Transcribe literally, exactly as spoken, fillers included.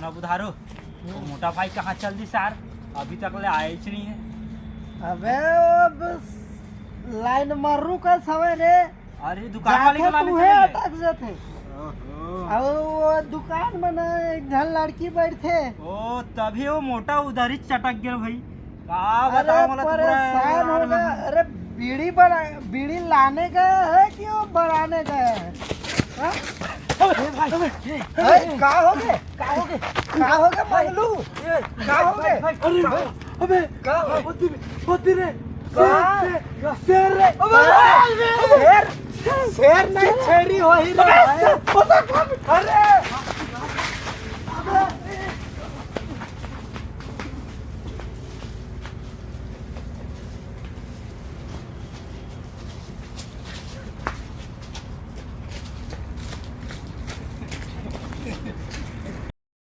ना बुधारो, वो मोटा भाई कहाँ चल दिस यार? अभी तक ले आए ही नहीं है। अबे, अब लाइन में रुकस हवय रे। अरे, दुकान वाले के जाथे लाने तुहे चले गए। अटक जाथे। अउ वो दुकान में ना एक झन लड़की बैठथे। ओ, तभी वो मोटा उधर ही चटक गया भाई। का अरे बताओ मला परेशान तुम्हारा हो गया। अरे बीड़ी बना, बीड़ी लाने गए है कि वो बनाने गए है? हाँ? ए भाई, ए, ए, का हो गए? का हो गए? का हो गए मंगलू? ए, का हो गए? भाई, अरे अबे का हो गए? बद्दी बद्दी रे का? शेर शेर शेर रे शेर, शेर नहीं, छेरी हो ही रहा है। अरे